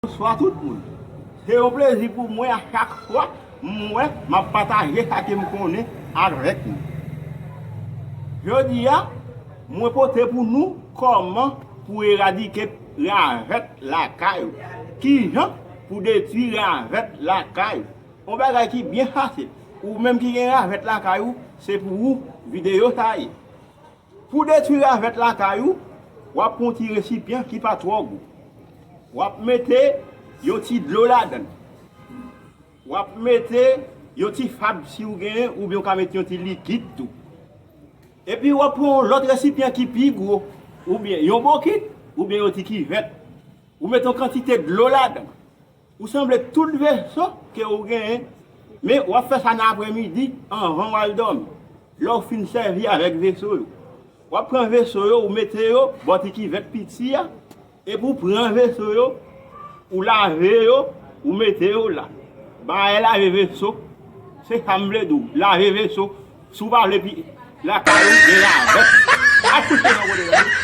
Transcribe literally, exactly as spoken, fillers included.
Bonswa tout moun. Se yon plezi pou mwen a chak fwa m wè m ap pataje sa ke m konnen avèk nou. Jodi a, mwen pote pou nou kòman pou eradike ravèt lakay ou. Kijan pou detwi ravèt lakay ou. Yon bagay ki byen fasil. Ou menm ki gen ravèt lakay ou, se pou ou videyo sa ye. Pou detwi ravèt lakay ou, w ap pran yon ti resipyan ki pa twò gwo. W ap mete yon ti dlo ladan l. W ap mete yon ti fab si w genyen, oubyen w ka mete yon ti likid tou. Epi w ap pran yon lòt resipyan ki pi gwo, oubyen yon bokit, oubyen yon ti kivèt. Ou mete yon kantite dlo ladan. Ou sanble tout veso ke ou genyen, men w ap fè sa nan aprèmidi anvan w al dòmi. Lè w fin sèvi avèk veso yo, w ap pran veso yo, ou mete yo bò ti kivèt piti a, epi w pran veso yo, ou lave yo, ou mete yo la. Bagay lave veso, se sa m vle di w, lave veso, si w pa vle pi lakay ou gen ravèt. Al kouche nan kote w.